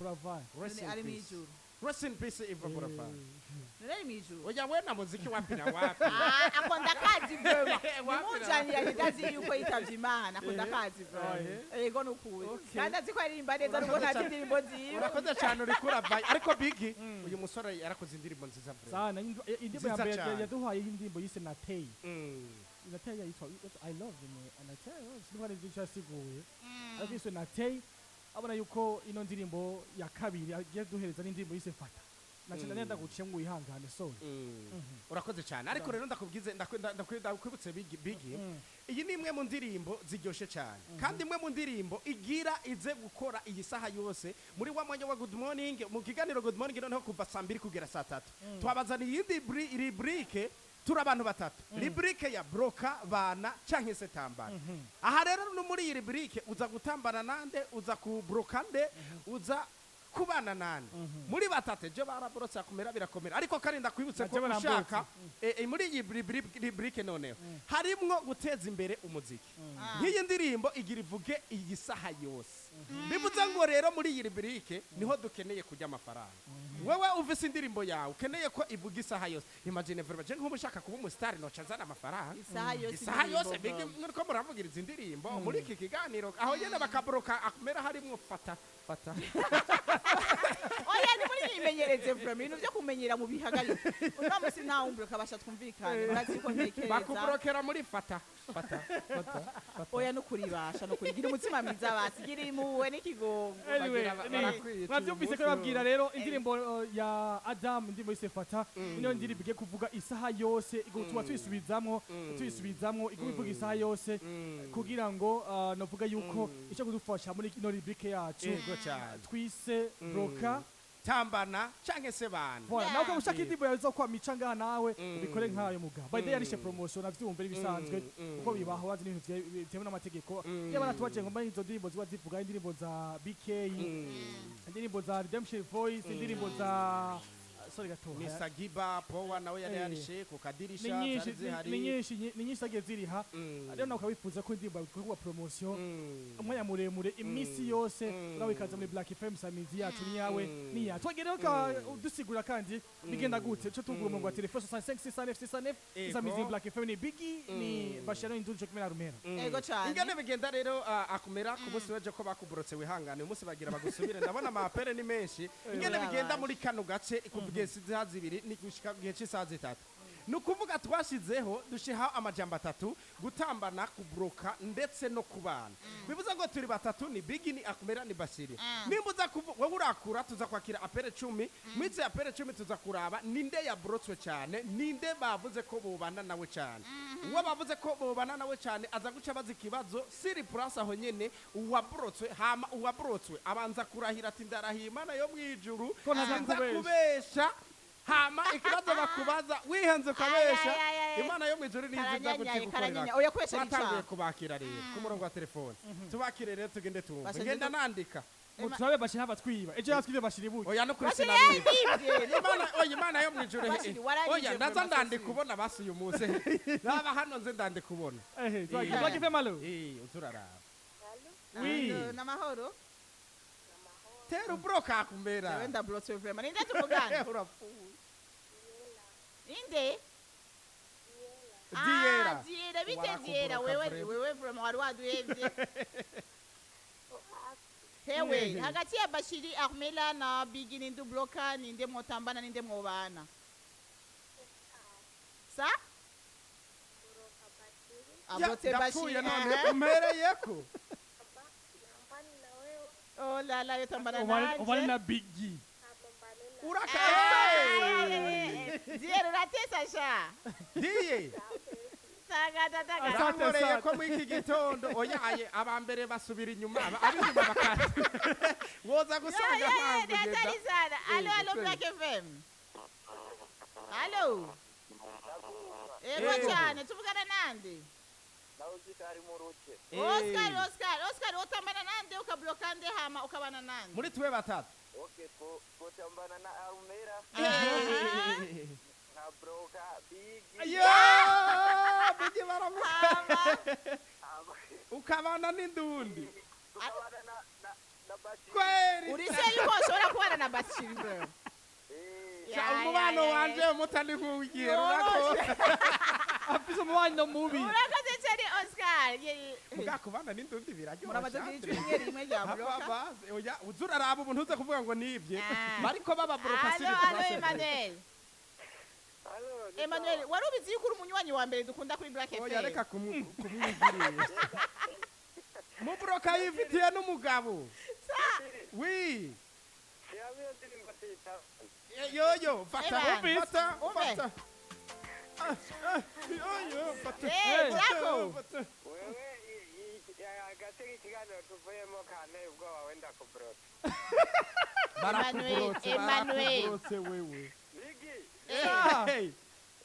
Buravan. Rest None in ari peace. mw'ijuru. Rest in peace, Ivan Buravan. None ari mw'ijuru. Oya, we na muziki wapi na wapi. Ah, akunda kazi vraiment. Wapi na Nimunjanira ndazi yuko yitavye Imana, akunda kazi vraiment. Yego, nukuri. Okay. Kandi azi ko aririmba neza nubwo ntazi indirimbo ziwe. Urakoze cyane, uri kuravaye, ariko Bigi, uyu musore yarakoze indirimbo nziza vraiment. Sana indirimbo ya Nziza mbere cane. yaduhaye, indirimbo yise Natey. Natey yitwa I love you Natey, sinumva neza icyo yasiguye, ariko yiswe Natey. Abona yuko ino ndirimbo ya kabiri agiye duhereza n'indirimbo yise Fata. Naca nenda guciye ngo wihangane, sorry. Urakoze cyane, ariko rero ndakubwize, ndakwibutse, Bigi, Bigi, iyi ni imwe mu ndirimbo ziryoshe cyane, kandi imwe mu ndirimbo igira ize gukora iyi saha yose muri wa mwanya wa good morning, mu kiganiro good morning. Noneho kuva saa 2 kugera saa 3 twabazaniye iyindi rubrique. Turi abantu batatu, rubrique ya bloka, bana canke se tambana. Aha rero no muri iyi rubrique, uza gutambana nande, uza kubroka nde, uza kubana nande muri batatu? Ejo baraborotse, akomera birakomera, ariko kandi ndakwibutse ko Naje baramborotse. ushaka muri iyi rubrique noneho harimwo guteza imbere umuziki. Nk'iyi ndirimbo igira ivuge iyi saha yose, bivuze ngo rero muri iyi rubrique niho dukeneye kurya amafaranga. Wewe uvise indirimbo yawe ukeneye ko ivuga isaha yose, imagine vraiment, je nk'ubu ushaka kuba umusitari noca nzana amafaranga. Isaha yose. Isaha yose. Indirimbo, Bigi, muriko muravugiriza indirimbo muri iki kiganiro, aho nyene bakaboroka akumera harimwo fata fata. Oya, ni muri myimenyereze vraiment, ibintu byo kumenyera mu bihagarike. Uno musi nta wumbure kabasha, twumvikane, murazi ko ntekereza. Bakuborokera muri fata fata fata fata. Oya, nukuri basha, nukuri gira umutima mwiza basi, gira impuhwe n'ikigongo. Anyway, Bagira barakwica mwavyumvise ko uyu munsi. babwira rero indirimbo ya Adam, indirimbo yise Fata, ino ndirimbo igiye kuvuga isaha yose, tuba tuyisubizamwo, tuyisubizamwo, iguma ivuga isaha yose, kugira ngo novuga yuko ico kudufasha muri ino rubrique yacu Yego cyane. twise bloka, tambana canke se bana. Voilà, nawe ukaba ushaka indirimbo yawe izokwamica ngaha, nawe ubikore nkayo mugabo. By the way, yarishe promotion, navyumva ibisanzwe kuko bibaho, bazi n'ibintu bitewe n'amategeko. Iyo baratubaje ngo mba izo ndirimbo ziba zivuga indirimbo za BK, indirimbo za Redemption Voice, indirimbo za, sorry gato. Mr Giba Power nawe yari yarishe ku Ni kadirisha nyinshi. zari zihari. Ni nyinshi, ni nyinshi zagiye ziriha. Rero nawe ukaba wifuza ko indirimbo yawe ikorwa promotion umwanya muremure, iminsi yose, nawe ikaza muri Black FM, samizi yacu ni yawe, ni yacu. Twagere ka dusigura kandi bigenda gute cyo tugura umurongo wa telefone 65 609 609. Samizi Black FM, ni Biggie, ni Bashano Induru cyo kumena Rumera. Ego cyane. Ingene bigenda rero, akumera ku munsi w'ejo ko bakuborotse, wihangane, uyu munsi bagira bagusubire. Ndabona amapere ni menshi. Ingene bigenda muri kano gace, kuva igihe cy'isaha 2 ni gushika igihe cy'isaha 3, ni ukuvuga twashizeho dushihaho amajambo atatu: gutambana, kubroka ndetse no kubana. Bivuze ngo turi batatu, ni Bigi, ni Akumera, ni Bashiri. Nimba uza wowe urakura, tuza kwakira appels 10. Mwize appels 10, tuza kuraba ninde yabrotswe cyane, ninde bavuze ko bobana nawe cyane. Uwo bavuze ko bobana nawe cyane aza guca abaza ikibazo sur place aho nyene uwabrotswe. Hama uwabrotswe abanza kurahira ati: "Ndarahiye Imana yo mwijuru Ko ntaza sinza kubesha." kubesha. Hama ikibazo bakubaza wihenze ukabesha, Ay, ay, ay, ay. Imana yo mwijuru niyo iza Karanyanyaye, kukigukorera. karanyanyaye. Oya, kubesha ni Twatanguye icaha. kubakira rero ku murongo wa telefone. Tubakire rero, tugende tumve. Basha Ngenda nandika. Muturabe Bashiri hava twiba, ejo yatwibye Bashiri buke. Oya, no kuri Bashiri sinabibye. yaribye. Imana, oya, Imana yo mwijuru. Bashiri, wararibye Oya, ndaza vraiment, ndandika Sophie. ubona basi uyu munsi naba hano nze ndandika ubona. Ehe, twagiye Black FM, allo. Uzuraraba. Oui. Allo, n'amahoro. Tera ubroka, akumera. Jewe ndablotse vraiment. Ninde tuvugana? Urapfuye. Inde? Diera. Ah, Diera, bite Warakuboroka Diera, wewe vraiment. wewe vraiment wari waduhevye. Hewe, hagati ya Bashiri, Armela na Bigi, ninde ubloka, ninde mwotambana, ninde mwobana? Sa? Ya, Ablotse ndapfuye Bashiri. none. Aha. Umpereyeko. Oh la la, yotambana Ubane nanje. na Biggie. Urakaye. Diera, uratesa sha. Diye. Taga taga. Asante, Bankoreye asante. ko muri iki gitondo oyaye abambere basubira inyuma, ab'inyuma bakaza, woza gusanga Ya, mpamvu genda. hatari sana. Allo, allo, kweli. Black FM. Allo. Ego Ego. cyane, tuvugana nande? Nawe Oscar mu ruce. Oscar, Oscar, Oscar, utambana nande, ukabloka nde, hama ukabana nande? Muri twe batatu. Okay, twotambana na Arumera, nka broka Bigi. Yo, Bigi baramu Hama ukabana n'indundi. Tukabana na Bashiri. Kweri. Urishe yuko ushobora na Bashiri bro. Sha, umubano wanje mutari nk'uw'igihe runaka. Afise umubano mubi. Urakoze cyane, Oscar. Mugakubana n'indundi biraryoha. Muramaze kugira ijwi rimwe rimwe rya bloka. Oya, uza uraraba umuntu uza kuvuga ngo nibye. Ah. Bariko bababroka Allo, siri. allo, Emmanuel. Allo. Emmanuel, wari ubizi yuko uri umunywanyi wa mbere dukunda kuri Black Oya, FM? reka kumwigirira mubroka yifitiye n'umugabo wi. Shyiramo iyo ndirimbo tuyita. Yoyo, fata. Eba. Fata. Umve. Fata. Ah, ah, yoyo, fata. Eh, Fata, Jaco. fata. Wewe agace k'ikiganiro tuvuyemo kanteye ubwoba, wenda kuburota. Barakuburotse. Emmanuel. Barakuburotse wewe. Bigi. Hey.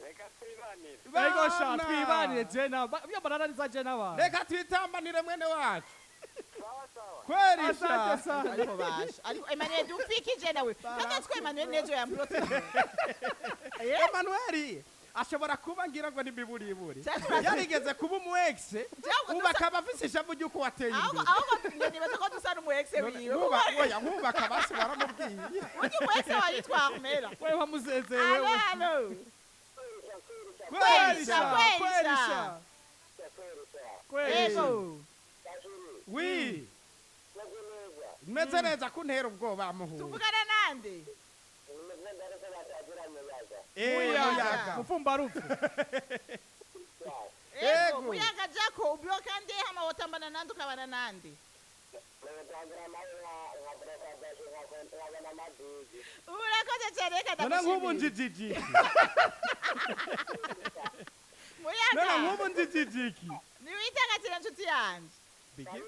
Reka twibanire. Ego sha, Bana. twibanire je na iyo banana niza je n'abantu. Reka twitambanire mwene wacu. Sawa sawa. Kweri Asante sha. sana. Ariko basha, ariko Emmanuel dupfikije nawe kandi twe Emmanuel nejo yamburotse. Emmanuel ashobora kuba ngira ngo ni miburiburi Cyangwa yarigeze kuba umu ex, Cyangwa ubu akaba afise ishavu ry'uko wateye ahubwo imbere. Ahubwo njye nibaza ko dusa n'umu ex wiwe. Oya, nk'ubu akabasi waramubwiye. Burya umu ex wawe yitwa Armela. Wewe wamusezeye Allo, wewe. allo. Kweri Kweri sha. sha. Kweri sha. Kweri. Ego. Wi, meze neza kuntera ubwoba muhungu. Tuvugana nande? Eh, Muyaga. muyaga. Mufumbarufu. Ego. Ego. Muyaga Jako, ubloka nde hama wotambana nande ukabana nande? Urakoze cyane, reka None nk'ubu ndagushimire. njijijiki. None Muyaga, nk'ubu njijijiki. niwitangatira nshuti yanje. Bigi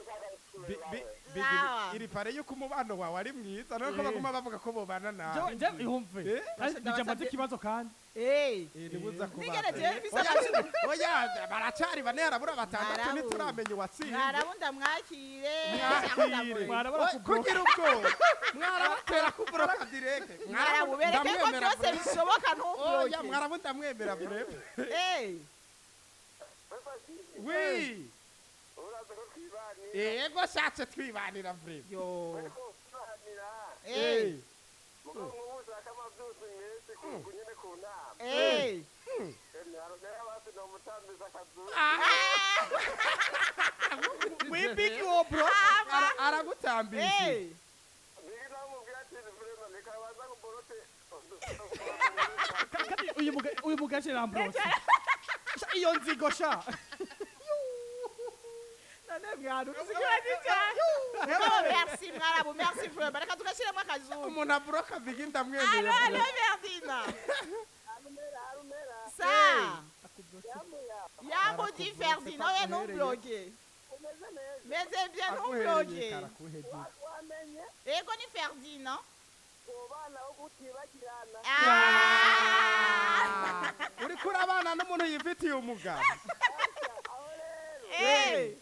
bigi Sawa. iri pare yuko umubano wawe ari mwiza none ko baguma bavuga ko bobana nawe. Je ihumve. Eh? Kandi Ndabasabye- nije ikibazo kandi. Eh. Eh, nibuza kubaza. Nigere jewe mfise Oya, amashuri. oya, baracari bane, harabura batandatu. Mwarabu. Ntituramenya uwatsinze. Mwarabu ndamwakire. Mwakire. Mwarabara Oya, kubroka. kugira ubwoba mwarabatera kubroka direct. Mwarabu bereke ko Ndamwemera byose vraiment. bishoboka, Oya, ntubloke. mwarabu ndamwemera vraiment. Eh. Wi. Uraza ko twibanira. Yego, shatse twibanira vraiment. Yo. Ko twibanira. Eh. Mugo nk'ubu ushaka amabyusi menshi ku nyine ku nama. Eh. Arumera basi ni umutambisa akazu. Wi, bigi wo bro aragutambishije. Eh. Bigi nawe umubwira ati vraiment reka baza kuborote. Kandi uyu mugaje rambrose. Sha, iyo nzigo sha. None mwana usikiwe cyane. Merci mwarabu, merci vraiment. Reka tugashiremo akazuba. Umuntu abroka bigi ndamwemera. Allo, allo, Verdina. Arumera, Arumera. Sa. Yamuya. Yambo di Ferdinand, oya ntubloke. Umeze neza. Meze bien, Aguhereye ntubloke. karakuhejeje. Wamenye Ego ni Ferdinand. ubana wo kutibagirana. Ah. Uriko urabana n'umuntu yifitiye umugabo. Aho rero Eh.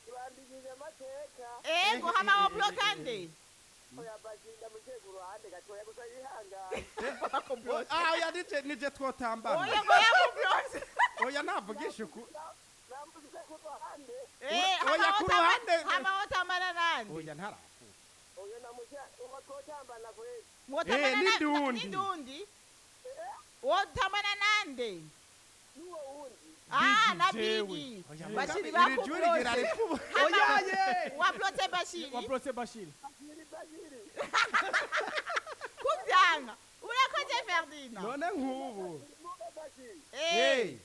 ibandikije amateka. Ego hama wobloka nde? Oya, bashinda mugiye ku ruhande gatoya gusa yihangane. Ah, oya, nije twotambana. Oya ngo yamublose. Oya, navugisha uku. Nambuze ku ruhande. Eh, Oya, hama ku ruhande. hama wotambana nande? Oya, ntaravuga. Oya, namuja uko twotambana kweli. Wotambana Eh, na n'indundi. n'indundi. Wotambana nande? N'uwo wundi. Ah, na jewe. Bigi. Oya, Bashiri iri jwi rigira bakublose. ripfuba. Hama Oya ye. wablose Bashiri. Wabrose Bashiri. Bashiri, Bashiri. Kubyanga. Urakoze, Ferdinand. None nk'ubu. Muga Bashiri. Eh. Hey,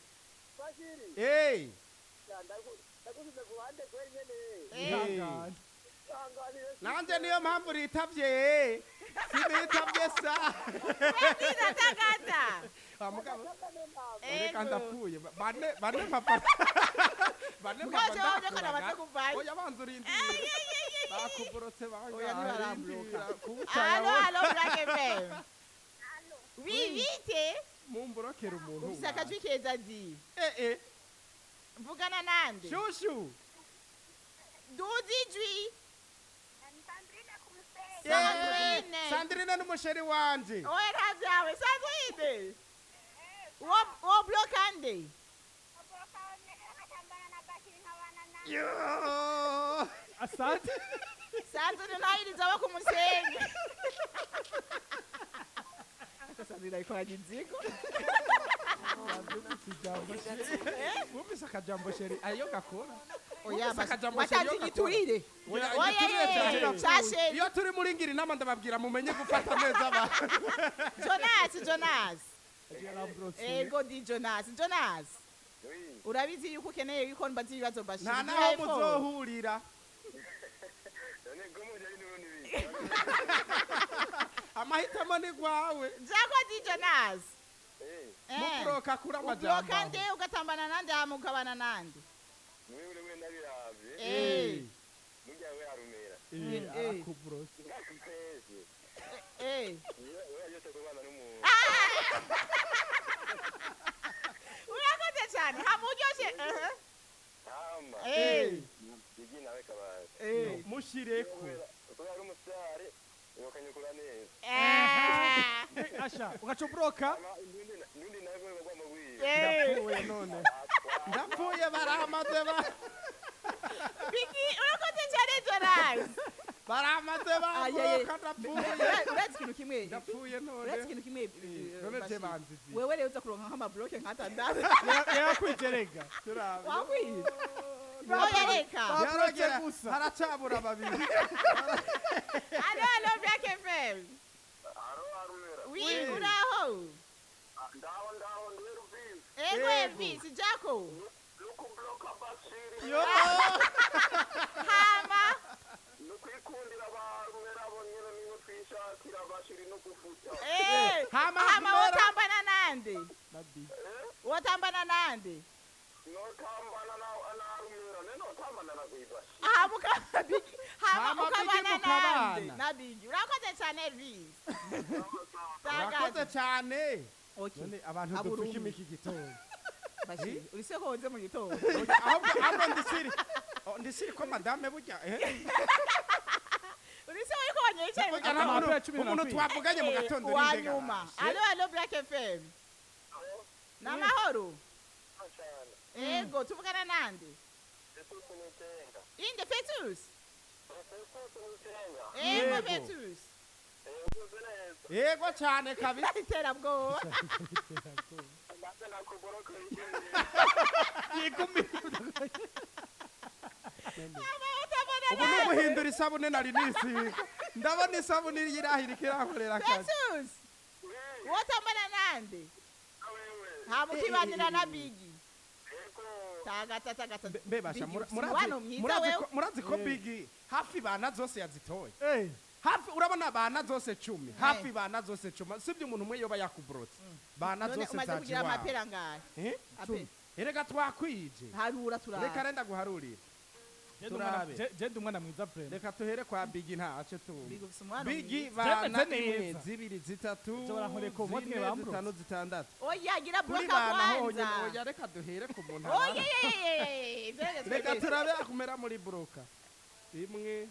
Bashiri. hey. Ndagusize ku ruhande kweli nyene. Eh. Ihangane. Hanganire. Nanje niyo mpamvu ritavye. Sinitavye sa. Ferdinand tagata. Wa mugabo. Ego. Reka ndapfuye. Bane bane papa. Bane Mugabo papa. jewe urabona ko namaze kuvayo. Oya, banza urindire. Bakuborotse banga. Oya, ntibarambroka. Kuwucaya. Allo, allo, Black FM. Oui, vite. Mumburokera umuntu. Ufise akajwi keza di. Eh eh. Mvugana nande? Shushu. Duzi ijwi. Eh, Sandrine. Sandrine n'umusheri wanje. Oya, nta vyawe, Sandrine. Wo bloka nde? Yo. Asante. Sandrine ntayiriza wo ku musenyi. Ndayikora inzigo. Wumvise akajambo chéri ayo gakora? Oya. Wumvise akajambo chéri Watanze yo gakora? igiturire. Oya, Oya, igiturire ye, canje. ca chéri. Iyo turi muri ngira inama, ndababwira mumenye gufata neza abantu. Jonas, Jonas. Ego di Jonas, Jonas. Oui. Urabizi yuko ukeneye yuko mbaza ibibazo Bashir. Nta naho muzohurira. None gomo jari n'ubundi bibi. Amahitamo ni gwawe. Jako di Jonas. Eh, Eh. Mubroka kuri amajambo. Ubloka nde, ugatambana nande, hama ukabana nande? muri we ndabiravye. Eh. Burya we arumera. Arakubrose. Ndakupeze. Eh. We yose kubana n'umuntu. Urakoze cyane. Hama uryoshe. Eh. Hama. Eh. Igi nawe kabaza. Eh. Mushireko. Kubera ari umusitari, yokanyukura neza. Eh. Asha, ugaca ubroka. Hama indundi nawe we bagomba gwiba. Eh. Ndapfuye none, ndapfuye, baramaze ba Bigi, urakoze cyane Jonas. Baramaze Aye, aye. bambroka, ndapfuye. Urazi ikintu kimwe? Ndapfuye none. Urazi ikintu kimwe? None je Bashir? banzizi. Wewe rero uza kuronka nk'amabloke nk'atandatu. Yarakwijerega. Turabe. Wakwiye. Oya, reka. Yarogera gusa. Haracabura babiri. Allo, allo, Black FM. Aro arumera. Oui, uraho. Ndaho ndaho, ndiwe Ruvisi. Ego. Ego. Elvis, Jaco. Nukubloka Bashiri. Yo. Hama. Nukwikundira barumera bo nyene niyo twishakira Bashiri no gufuta. Eh. Hama Hama kumera. wotambana nande? Wotambana nande? Notambana na arumera, ne notambana na kuibashi. Hama ukabigi. Hama Hama Bigi ukabana nande? mukabana. Na Bigi. Urakoze cyane Elvis. Urakoze cyane. Okay. None abantu Aburundu. dupfuka imiki gitondo. Bashir, urise ko woze mu gitondo. Ahubwo ndisiri. Oh, ndisiri ko madame burya Urise ko wanyoye icyayi mu Burya gitondo. nta Amapera muntu- cumi na umuntu abiri. twavuganye mu gatondo Wa ni nyuma. ndega. Allo, allo, Black FM. Namahoro. Cyane. Ego, tuvugana nande? Yesu nitenga. Inde Fetus. Yesu nitenga. Ego Yego. Fetus. Yego neza. Yego cyane kabisa. Iterabwoba. Ndase nakuboroka. Ubu ni uguhindura isabune nari nisiga, ndabona isabune irahira ikirankorera akazi. Fetus. Wotambana nande? Hama ukibanira na Bigi. Tagata tagata. Mbe basha, Bigi, ufise umubano mwiza murazi wewe. murazi ko Bigi hafi bana zose yazitoye. Eh. Hafi urabona bana zose 10, hafi bana zose 10, sibyo? Umuntu umwe yoba yakubrotse, bana None zose umaze zaje kugira iwawe. amapera angahe? Eh? Ape. Erega twakwije. Harura turara. Reka renda guharurira. Turabe. Je ndi umwana mwiza vraiment. Reka tuhere kwa Bigi, ntaco tumva. Bigi ufise umubano Bigi mwiza. bana Jemeze imwe, neza. zibiri, zitatu, Je barankoreye ko zine, mwe bambrotse. zitanu, zitandatu. Oya, gira Kuri bloka bana honyine. kwanza. Oya, reka duhere ku muntu Oya, abana. ye, ye, ye. Reka turabe akumera muri broka imwe,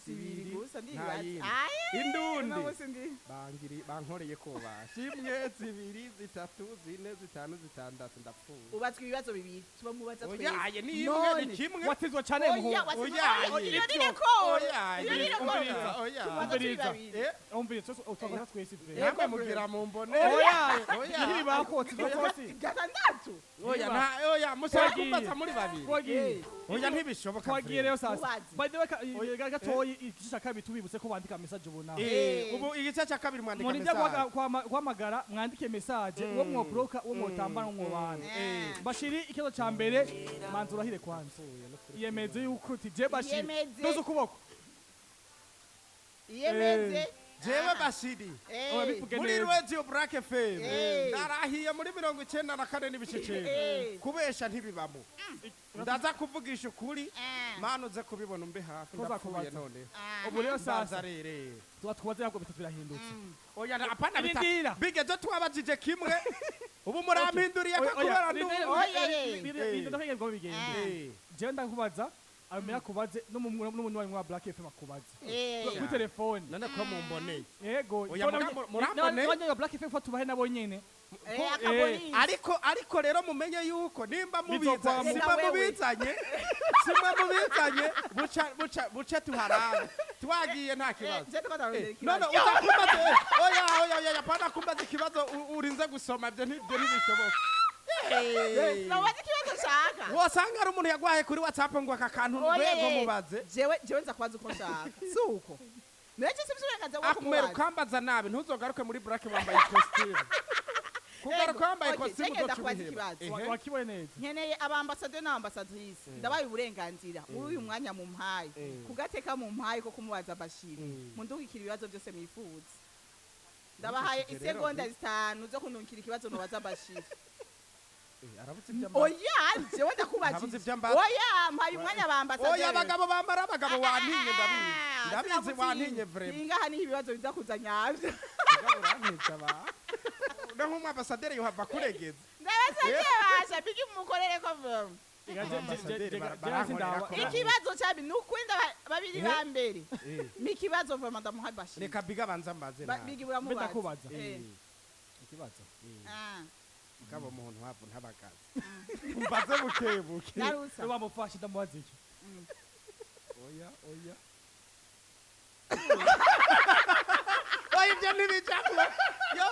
Zibiri zibiri, gusa nta ndibaza. yindi. Aye. Indundi. Uno munsi ndi. Bangiri bankoreye ko basha imwe, zibiri, zitatu, zine, zitanu, zitandatu, ndapfuye. Ubatswe ibibazo bibiri. Tuba mubaza twese. Oya, aye ni imwe, ni kimwe. Watizwa cyane Oya, muhungu. watsinzwe. Oya, Oya, iyo ni ibyo. rekoro. Oya, Iyo ni rekoro. Umviriza. Oya. Tubaza turi Umviriza. babiri. Eh, Umviriza, utwaza twese vraiment. namwe mugira mu mbone. Oya. Oya. Ntibibakotse kose. Gatandatu. Oya, nta oya mushaka Twagiye. kumbaza muri babiri. Twagiye. Oya, ntibishoboka. Twagiye rero sasa. Mubaze. By the way, gatoyi igice cya kabiri tubibutse ko bandika message ubu naho. Eh, ubu igice cya kabiri mwandika Umuntu ijya message. guhamagara mwandike message uwo mwobroka, uwo mwotambana, uwo mwobana. Eh. Bashiri, ikibazo cya mbere, manza urahire kwanza. Yemeze yuko uti je Bashiri. Yemeze. Doza ukuboko. Iyemeze. Jewe Bashiri Eh. Oya, bivuge muri neza. Radio Black FM Eh. narahiye muri 94.9. Eh. Kubesha ntibibamo, ndaza kuvugisha ukuri. Eh. Mana uze kubibona umbe hafi. Tuza Ndapfuye kubaza. none. Ah. Ubu rero Mbanza sasa rere. tuba tubaze yabwo bitatu birahindutse. Oya, apana bitatu. Rindira. Bigeje twabajije kimwe, ubu murampinduriye ko kubera Rindira, ndu Oya, ye. rindira, rindira, ndakwereka uko bigenda. Eh. Eh. Jewe ndakubaza, amenya kubaze n'umunywanyi wa Black FM akubaze. Eh. Kuri telefone. None ko mumboneye? Yego. Oya, muramboneye? N'abanywanyi ba Black FM ko tubahe nabo nyene. Eh, akabonisi. Ariko rero mumenye yuko nimba mubiza Bizokwama. simba Reka wewe. mubizanye, simba mubizanye, buca buca buca, tuharabe twagiye nta kibazo. Je tuko ndarondera None ikibazo. uza kumbaza? Oya oya oya, Apana kumbaza ikibazo urinze gusoma, ibyo ntibishoboka. Nobaza ikibazo nshaka. Wosanga ari umuntu yagwaye kuri WhatsApp ngo aka kantu Oye, rwego mubaze. Jewe nza kubaza uko nshaka, si uko nece sifise uburenganzira bwo Akumera kumubaza. ukambaza nabi, ntuzogaruke muri Black wambaye ikositimu. Kugaruka wambaye Okay, ikositimu je ngenda uzoca kubaza ubiheba. ikibazo. Ehe. Wakibone neza. Nkeneye abambasaderi n'abambasadrise, ndabaye uburenganzira muri uyu mwanya mumpaye, kugateka mumpaye ko kumubaza Bashiri, mundungikira ibibazo byose mwifuza. Ndabahaye Ntukishije rero, isegonda 5 zo kundungikira ikibazo nubaza Bashiri. Arabuze ibyo ambara. Oya, jewe Ntabuze ndakubajije. ibyo ambara. Oya, mpaye umwanya abambasaderi. Oya, abagabo bambara, abagabo wantinye, ndabizi. Ndabizi, wantinye vraiment. Ingaha niho ibibazo biza kuza nyabyo. Mugabo urantica ba. No nk'umwambasaderi yohava kuregeza. Ndabasabye basha bigi mukorere ko vraiment. Ambasaderi barankorera ko. Ikibazo cyabi ni ukwinda babiri ba mbere mikibazo vraiment ndamuha Bashiri. Reka biga banza mbaze nawe. Bigi uramubaza. Ndakubaza. Ikibazo. Mugabo umuntu wabo ntabagaze. Mbaze buke buke. Narusa. Wamufashe ndamubaza iki? Oya, oya. Oya, ibyo ntibijamwo. Yo,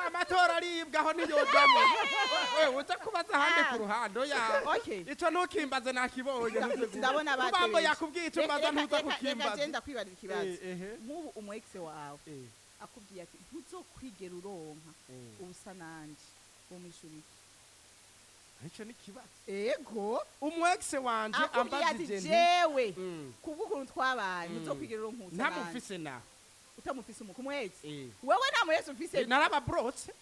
amatora aribwa aho ntiyojamwo. Wewe uza kubaza ahandi ku ruhande, oya. Okay. Ico ntukimbaze, nakibonye. Ndabona Ubambo batebeje. yakubwiye ico mbaza, ntuza Reka kukimbaza. genda kwibarira ikibazo. Ehe. Nk'ubu umu ex wawe akubwiye ati ntuzokwigera uronka ubusa nanje, womwishura iki? Ico ni kibazo. Ego. Umu ex wanje Akubwiye ati ambajije nti jewe kubw'ukuntu twabaye ntuzokwigera uronka ubusa nanje. Ntamufise naho. Utamufise umu ex. Wewe nta mu ex ufise. Narababrotse.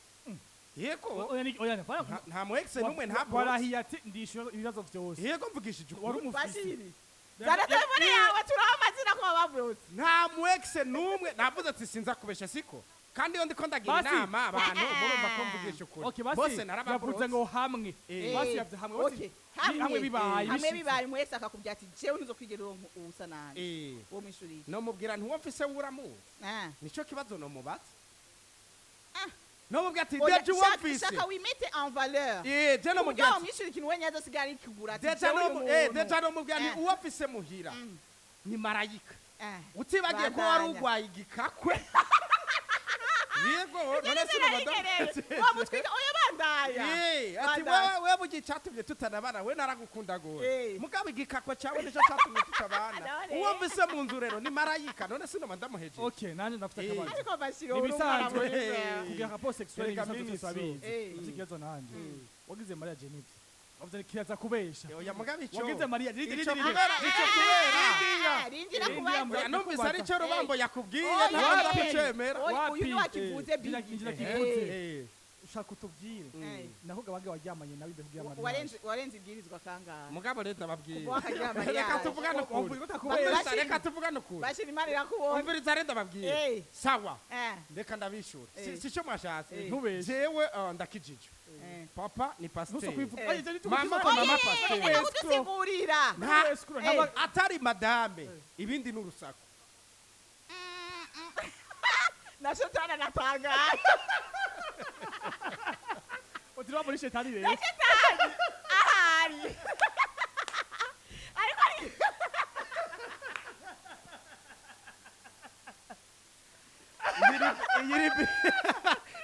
Yego. Oya, oya, Nta mu ex n'umwe nta brotse. Warahiye ati ndishyura ibibazo byose. Yego, mvugishije Wari ukuri. umufise. Bashiri. Zana telefone yawe turaho amazina ko bababrotse. Nta mu ex n'umwe navuze ati sinza kubesha, siko kandi iyo ndiko ndagira inama abantu murumva ko mvugisha ukuri. Okay, basi Bose yavuze narababrotse. ngo hamwe. Basi yavuze hamwe. Basi Okay. hamwe bibaye hamwe bishitse. Bibaye umu ex akakubwira ati jewe ntuzokwigera uronka ubusa nanje, womwishura iki? Nomubwira nti uwo mfise wuramuzi. Nico kibazo nomubaza. Nomubwira ati Oya, déjà uwo mfise. Shaka wimete en valeur. Je Kuburyo nomubwira ati wamwishyura ikintu wenyine azosigara arikugura ati déjà jewe uyu no muntu. déjà nomubwira nti uwo mfise muhira ni marayika. Utibagiye ko wari Bandanya. urwaye igikakwe. Yego, none sinubada. Wamutwika, oya, bandaya. Ati Bandanya. wewe wewe bugiye icyatumye tutanabana, we naragukunda gose. Mugabo igikakwe cyawe nicyo cyatumye tutabana. None. Uwo mvise mu nzu rero ni marayika, none sinoma ndamuhejeje. Okay, nanje ndafite akabazo. Ariko Bashiri, Ni uri umwana ibisanzwe. mwiza. Kugira rapport sexuel Erega ibisanzwe, mini twese turabizi. Ufite ikibazo nanje. Wagize mariage nivyo. Wavuze kiraza kubesha. Oya, mugabo ico Wagize mariage ico kubera ico kubera Ah, rindira Rindira kubaza. Oya, numvise ari cyo Rubambo yakubwiye, Oya, ntabwo oya. kucemera. Oya, uyu ni wakivuze Injira Bigi. injira kivuze. Ushaka utubwire. Naho gabaga waryamanye nawe imbere kugira mariage. Warenze ibwirizwa kangahe? Mugabo rero ndababwira. Kuva wakagira Reka mariage. tuvugane ukuri. Wavuze ko utakubesha. Umviriza, reka tuvugane ukuri. Bashiri, Imana irakubona. Umviriza rero ndababwira. Sawa. Reka ndabishura. Si cyo mwashatse. Ntubeshe. Jewe ndakijije. Papa ni Ntuso pasiteri. kwivuga. Oya, ivyo Mama ntitukuvuga. ni mama pasiteri. Reka kudusigurira. Nta Escrow, ntaba- atari madame, ibindi ni urusaku. Na shetani anatangaye. Utiriwa muri shetani rero. Na shetani ahari ariko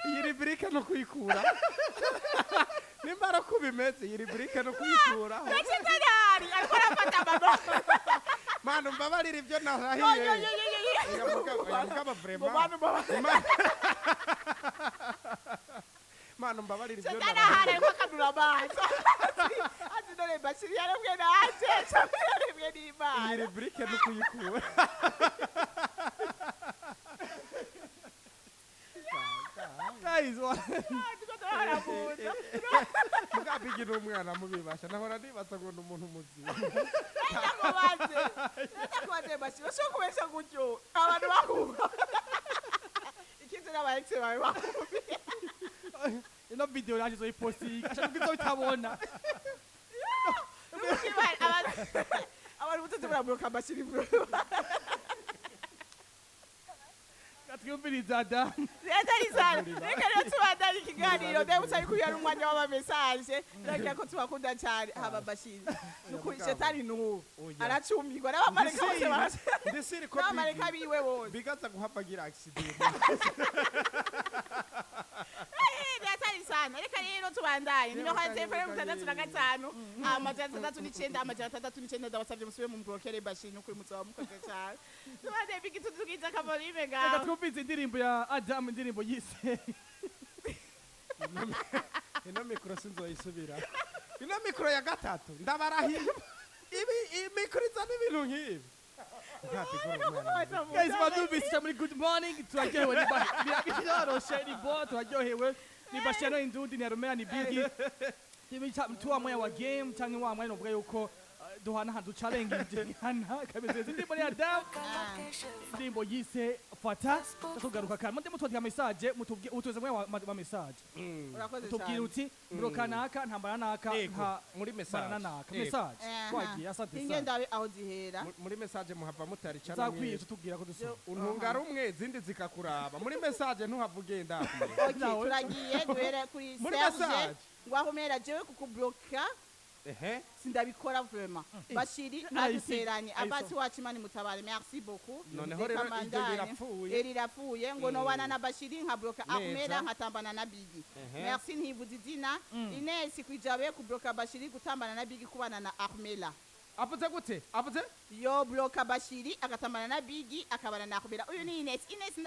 Iyi rubrique no kuyikura nimba ari uko bimeze, iyi rubrique no kuyikuraho. Na shetani ahari ariko arafata amano. Mana, mbabarira ibyo Yo, yo, narahiye. yo, yo, yo, yo. Oya, mugabo vraiment. Mubano, mubano. Mana, mbabarira ibyo Shetani narahiye. ahari ariko akanura amaso ati dore Bashiri yaremwe nanje yaremwe Iyi n'Imana. rubrique no kuyikura. Guys, Turiko turaharabuza. Mugabo igi ni umwana mubibasha, nahora nibaza ngo ni umuntu muzima. Ndakubaze, ndakubaze Bashiri, bashobora kubesha gutyo abantu bakumva ikindi n'aba ex bawe bakumva? Ino video yaje izoyipostinga. Ashaka ko itabona. Abantu mutatu baramuruka Bashiri bro. Katwumviriza da. Leta rizana. Reka rero tubandanye ikiganiro, ndabutsa yuko uyu ari umwanya w'amamesaje. Ndagira ko tubakunda cyane. Haba Bashiri, nukuri shetani nuwo Oya. aracumbirwa n'abamarayika bose Ndisiri ko n'abamarayika biwe bose. bigaza guhava agira accident. rero tubandanye. Nimero ya telefone 65 609 609. Ndabasabye musubire mu mbrokere Bashiri, nukuri muzoba mukoze cyane. Tubandanye, Bigi, tudugize akavolume Reka ngaho. twumvise indirimbo ya Adam, indirimbo yise Ino mikoro sinzoyisubira, ino mikoro ya gatatu ndabarahiye. Ibi iyi mikoro izana ibintu nk'ibi. Guys, babyumvise muri Good Morning, turaryohewe, ni biroroshe, ni bo turaryohewe, ni Bashano Indundi, ni Aromea, ni Bigi. Tuwa mwanya wa game cyangwa wa mwanya uvuga yuko duhana duchalengana kabisa. Indirimbo ni Adam, indirimbo yise Fata. Tugaruka kandi mundi mutwandika message, mutubwiye utuze mwanya wa message. Urakoze Utubwira cyane. uti mbroka naka, ntambara naka, Ego, nka muri message. barana naka. Ego. Message twagiye, asante Hinge sana. ndabe aho zihera. Muri message muhava mutaricana. Zakwiye tutubwira ko dusoma. Untunga rumwe, izindi zikakuraba. Muri message ntuhava ugenda. Okay, Nawe. turagiye duhere kuri Muri Serge message. ngo ahomera jewe kukubloka Ehe. sindabikora vraiment. Bashiri ntaduteranye, abasi wacu Imana imutabare, merci beaucoup. Noneho Reka rero iryo mbandanye. rirapfuye. Rirapfuye ngo nobana na Bashiri nkabloka Neza. Ahmeda nkatambana na Bigi. Ehe. Merci, ntivuze izina. Ines kwijabe kubloka Bashiri, gutambana na Bigi, kubana na Ahmela. Avuze gute? Avuze Yo bloka Bashiri, agatambana na Bigi, akabana na Ahmela. Uyu ni Ines. Ines.